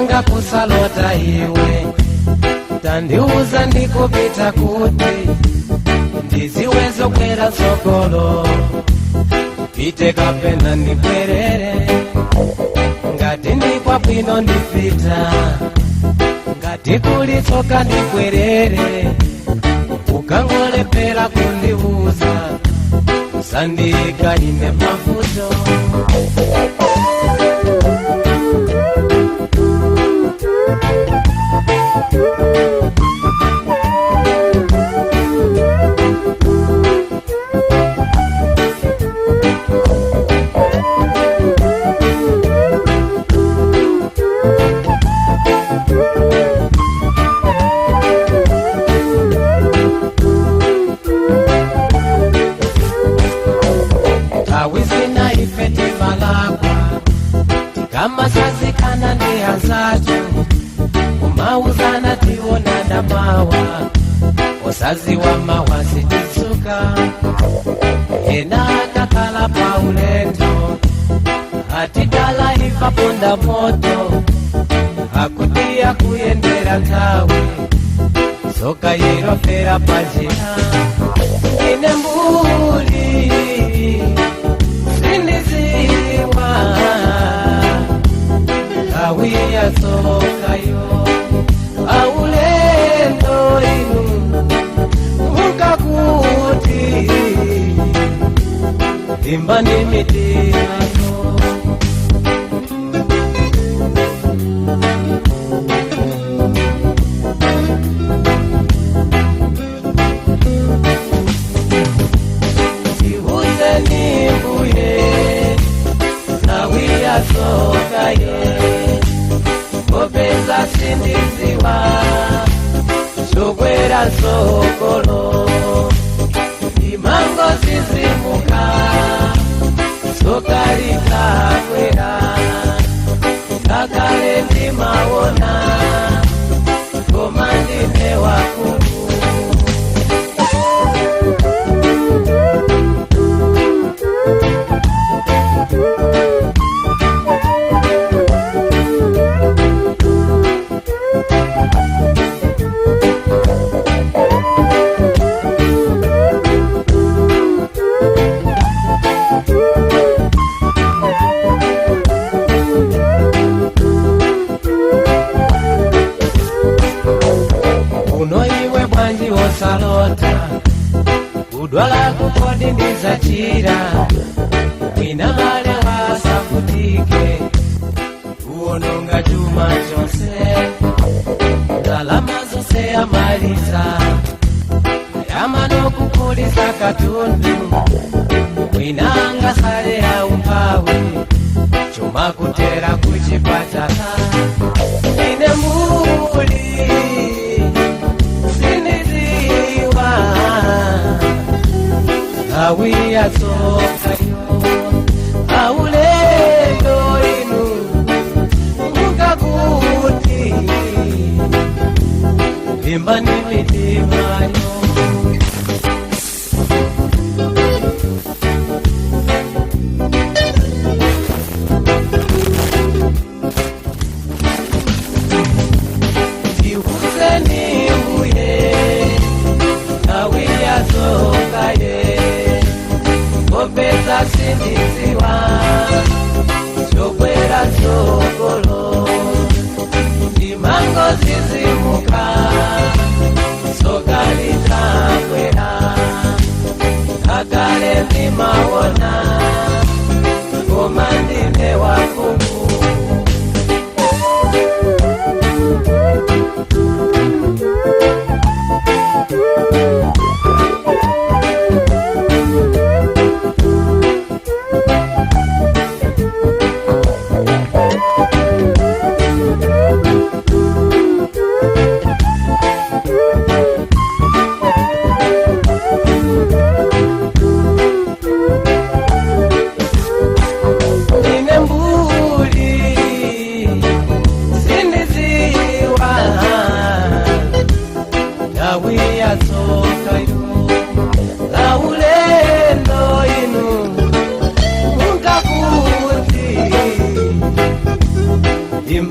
Nanga kusalota iwe, tandiuza ndikupita kuti ndiziwezo kwera tsogolo, pite kapena ndibwerere. Ngati ndikwabwino ndipita, ngati kulitsoka ndibwerere. Ukangolepera kundiuza, usandiyika ine mavuto. Nthawi zina ife timalakwa, tikamasazikana ndi anzathu, kumauzana tionana mawa, osaziwa mawa sitisuka. Ena akakhala pa ulendo atidala ifa ponda moto, akutiya kuyendera nthawi soka yirofera panjira. Ine mbuli sindiziwa nthawi yatsokayo, aulendo inu mukakuti imbani mitimano. Tiuzeni mbuye nthawi yatsokayo, popeza sindiziwa chokwera tsogolo, imango zizimuka tsoka likakwera. Kakale ndimaona koma ndine wakulu. Uno iwe bwanji wosalota, kudwala kukodi ndizachira, mwina male wasafutike, uwononga chuma chonse, ndalama zonse amaliza, ayama nokukulisa katundu, mwina angasale aumpawi, chuma kutera kuchipatala. Ine muli siniziwa nthawi yatsokayo, aulendo inu mukakuti imbani mitimayo. Tiuzeni mbuye nthawi yatsokaye, popeza sindiziwa chokwera tsogolo, imango zizimuka tsoka.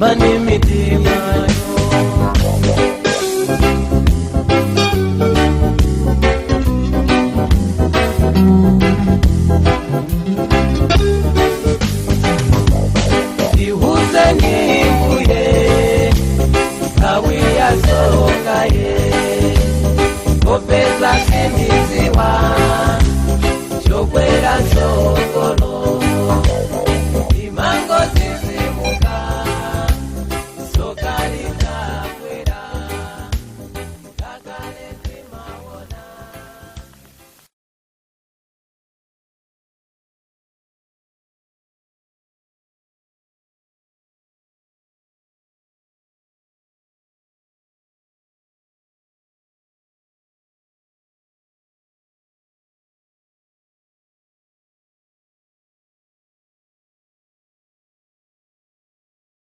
Limbani mitima inu.